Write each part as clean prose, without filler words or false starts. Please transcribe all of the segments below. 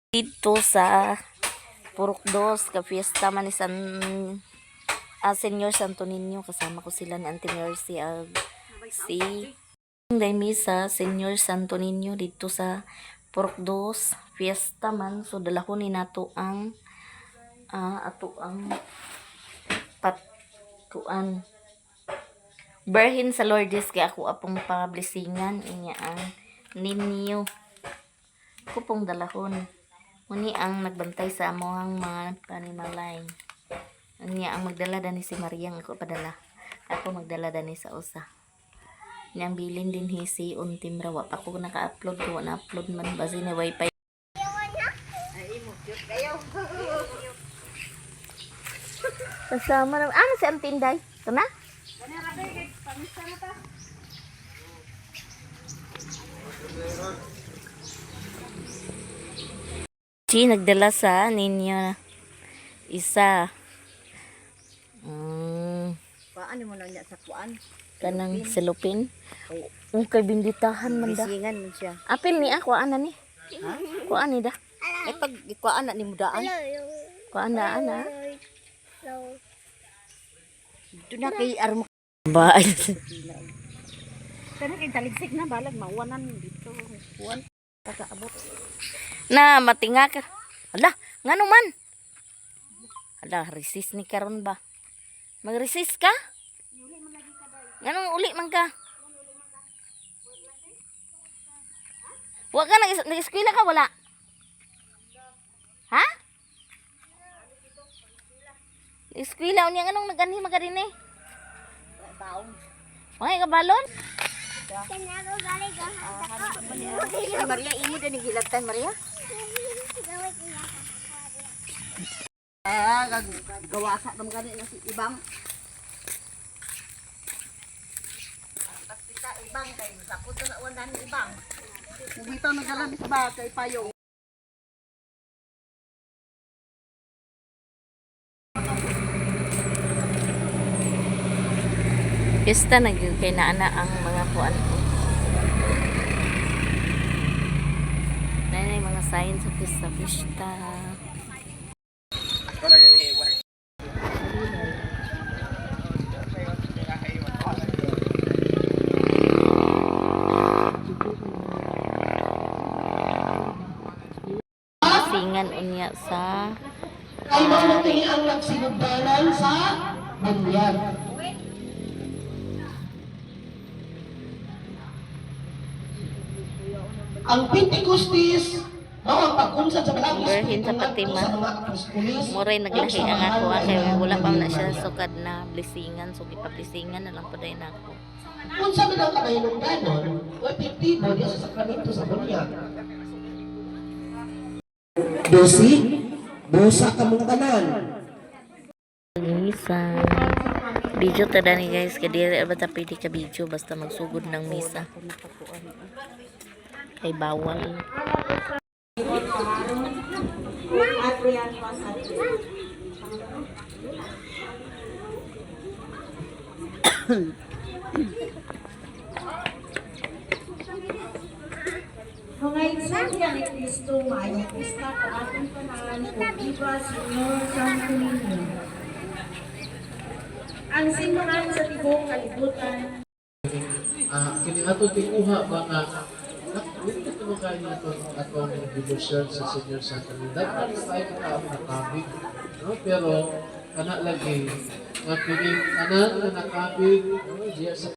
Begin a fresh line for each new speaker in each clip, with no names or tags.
Dito sa Purok Dos, ka fiesta man ni San Senyor Santo Niño. Kasama ko sila ni Auntie Mercy ag si Day misa Senyor Santo Niño dito sa Purok Dos, fiesta man, so dalahon ni nato ang ato ang patuan Berhin sa Lourdes kay ako apong pablessingan inya ang ninyo ko pong dalahon. Muni ang nagbantay sa amohang mga panimalay. Unya ang magdala dani si Maria ang ako padala. Ako magdala dani sa usa. Niyang bilin din hi si Untim ra, wa pa ko naka-upload ko, na upload man base ni wifi. Kasama na si Auntie Inday. Ito na? Si nagdala sa ninyo isa.
Paano mo na niya sa kuan?
Kanang silupin. Ang kay binditahan man da.
Bisingan man siya.
Apil ni ako ana ni. Kuan ni da.
Ay pag ikuan na ni mudaan.
Kuan na ana.
Dito na kay armo.
Ba.
Kana kay taligsik na balag mawanan dito. Kuan pagkaabot.
Na matinga ka. Hala, ngano man? Hala, resist ni karon ba? Mag-resist ka? Nganong uli man ka? Wa ka nag-eskwela ka wala? Ha? Eskwela unya nganong nag-anhi man ka din eh? Mga kabalon?
Ay Maria, imo din ni gilagtan Maria. Ah, gawasa kam gani na si Ibang. Pagpita Ibang kay sakot na uwan ni Ibang. Mubitaw na galamis ba kay payong.
Pista na gyud kay naana ang mga kuan. Nay mga sign sa pista pista. Singan unya sa
Ay mamuti ang nagsinugdanan sa bunyag. Ang Pentecostes mao ang pag-unsad sa Balaang
Birhin
Espiritu
sa
ngadto
Fatima.
sa mga apostoles
Muray
ug
naglahi
sa
ang ako
mahal
kay
na
wala pa man na siya
Maria.
sukad na blessingan, so gipa-blessingan na lang paday nako.
Unsa man ang kamahinungdanon o epektibo diya sa sakramento sa bunyag. Dosi, busa kamong tanan.
Misa. Video ta dani guys, kay diri ba ta pwede ka video basta magsugod ng misa. Kay bawal.
Mga iglesia ni Cristo, maayong pista ka atong tanan ug Viva Señor Santo Niño. Ang simbahan sa tibuok kalibutan.
Kini atong tinguha ba nga nagwinto naman kayo itong atong devotion sa Senyor Santo Niño. Daghan na tayo ka nakabig, no? Pero kana lagi nga kining tanan nga nakabig, no? Diya sa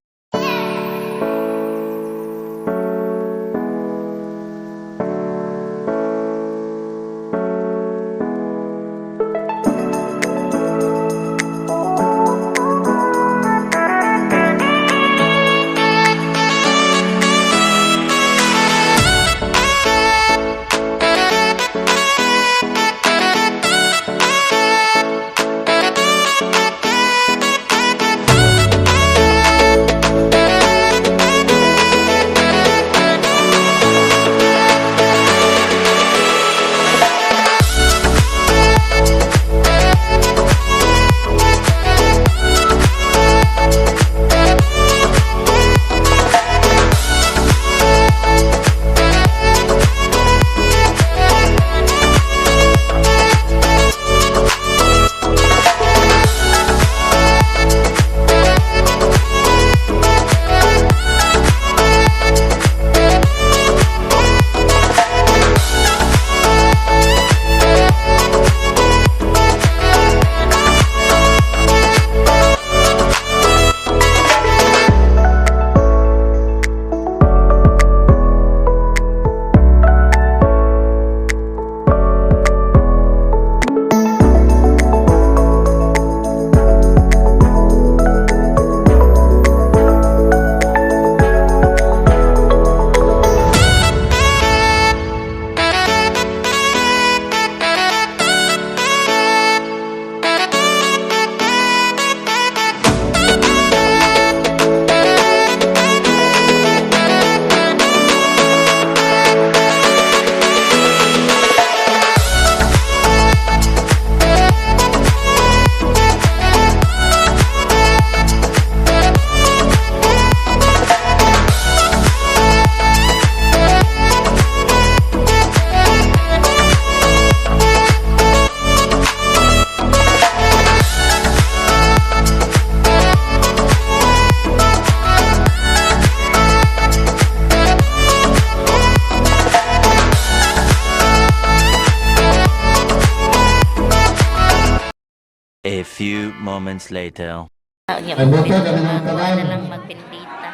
few moments later.
Nya,
Ay, buto kami ng
ako
tanan.
na lang magpindita.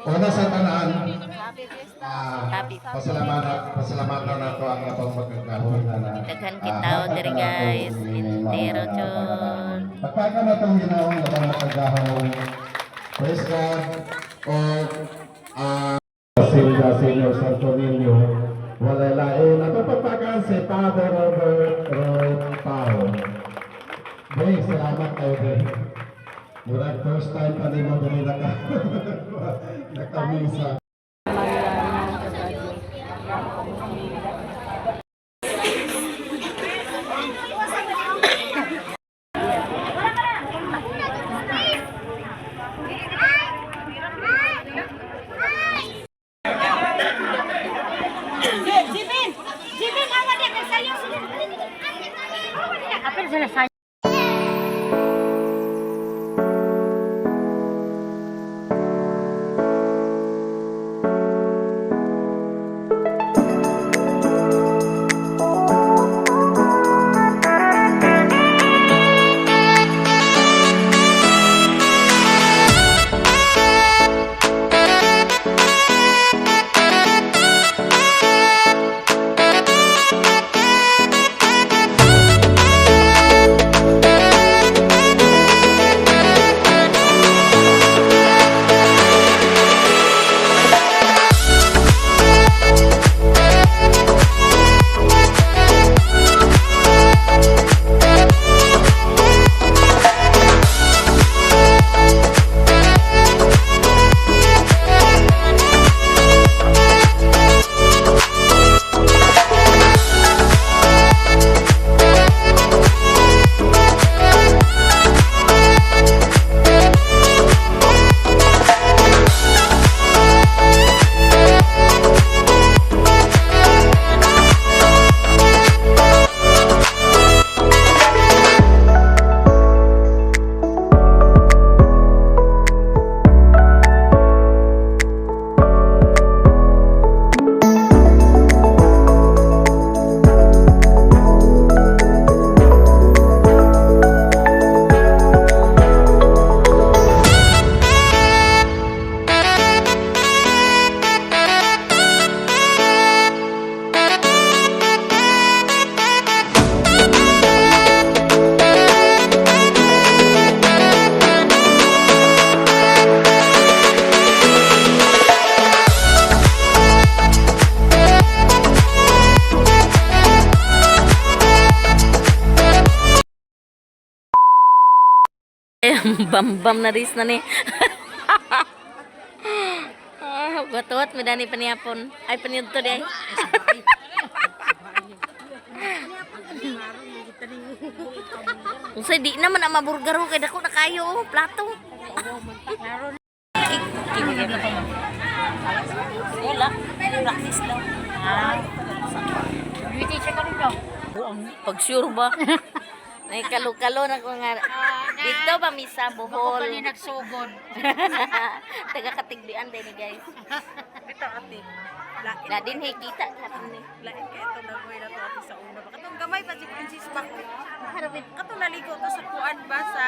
Una sa tanan,
Happy.
pasalamatan nato ang atong magkagahon na na.
Daghan kita diri, guys. Entero chon.
Pagpaka na itong ginaong labang makagahon. Praise God. O Silda Senior Santo Niño. Walay lain. Ato pagpakan si Father Robert Roy Pao. Bay, salamat kayo din. Murag first time pa nimo diri nakamisa.
Jibin! Jibin, awa di kay sayo. Awa di apel sila sayo.
Eh, bam-bam na ris na ni. Ah, gatuot mi dani panihapon. Ay paniudto di. Ay. Unsay di naman ang maburgaro kay dako na kayo oh, plato. Wala, practice lang.
Beauty check ka daw.
Pag sure ba? May kalo-kalo na ko nga. Dito ba mi sa Bohol?
Ako nagsugod.
Taga Katigbian din ni guys.
Bitaw ate. Lain.
Na din hey kita karon ni.
Lain kay itong nagoy na to ate sa una. Katong gamay pa si Princess ba ko. Katong naligo to sa kuan ba sa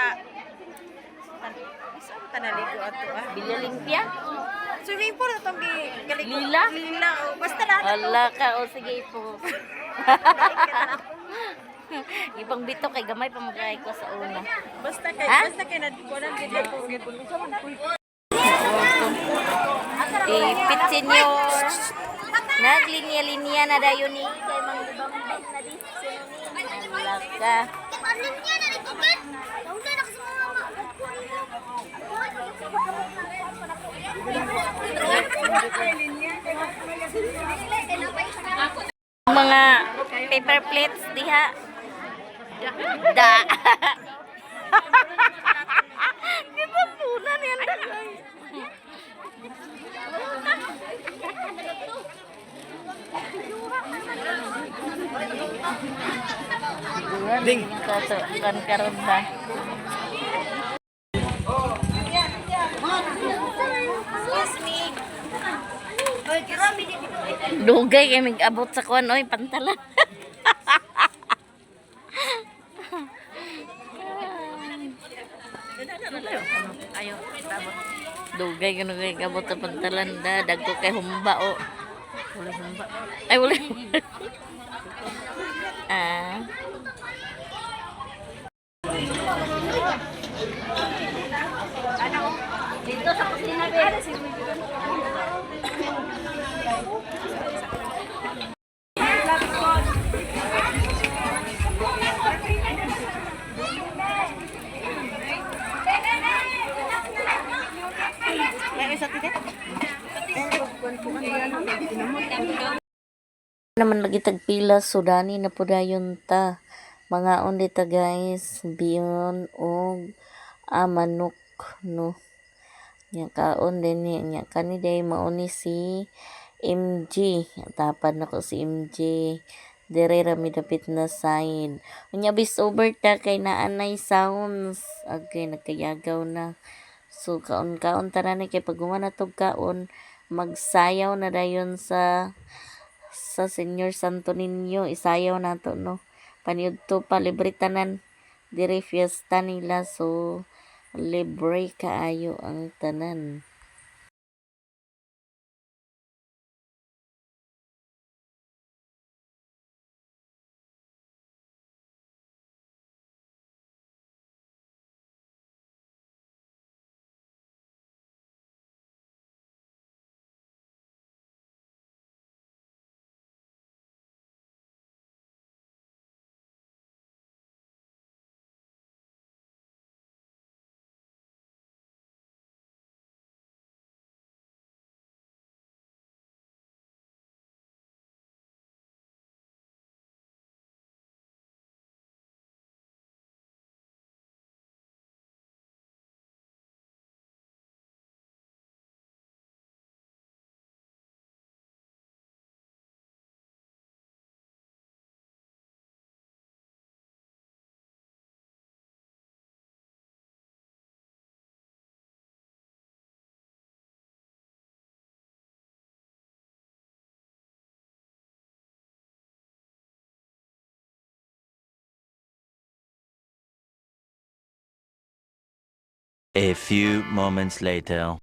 Saan ta naligo ato ah?
Bilalimpia?
Swimming pool atong gi galigo.
Lila?
Lila. Oh. Basta na to.
Wala ka o sige po. Ibang bito kay gamay pa magkay ko sa una.
Basta kay
Ha?
basta kay nadkuanan gid ako gid.
Ipit senyor. Naglinya-linya na dayon ni kay mangbambay na di. Wala ka. Mga paper plates diha. Da. Di ba puna niyan dagay? Ding. Kato kan karon ba? Dugay kay mig-abot sa kuan oy pantalan. Dugay kuno kay kabot sa pantalan da. Dagko kay humba o. Wala humba. Ay, wala. Ah.
Dito sa kusina, be.
Naman lagi tagpila, sudani na po dayon ta. Mga undi ta, guys, biyon og manok, no. Nya kaon din ni nya kani day mauni si MG. Tapad nako si MG. Dire ra mi dapit na side. Unya bis over ta kay naanay sounds. Okay, nagkayagaw na. So kaon-kaon tanan ni kay pag na tog kaon, magsayaw na dayon sa Senyor Santo Niño, isayaw nato, no. Paniudto pa, libre tanan dire, fiesta nila, so libre kaayo ang tanan.
A few moments later.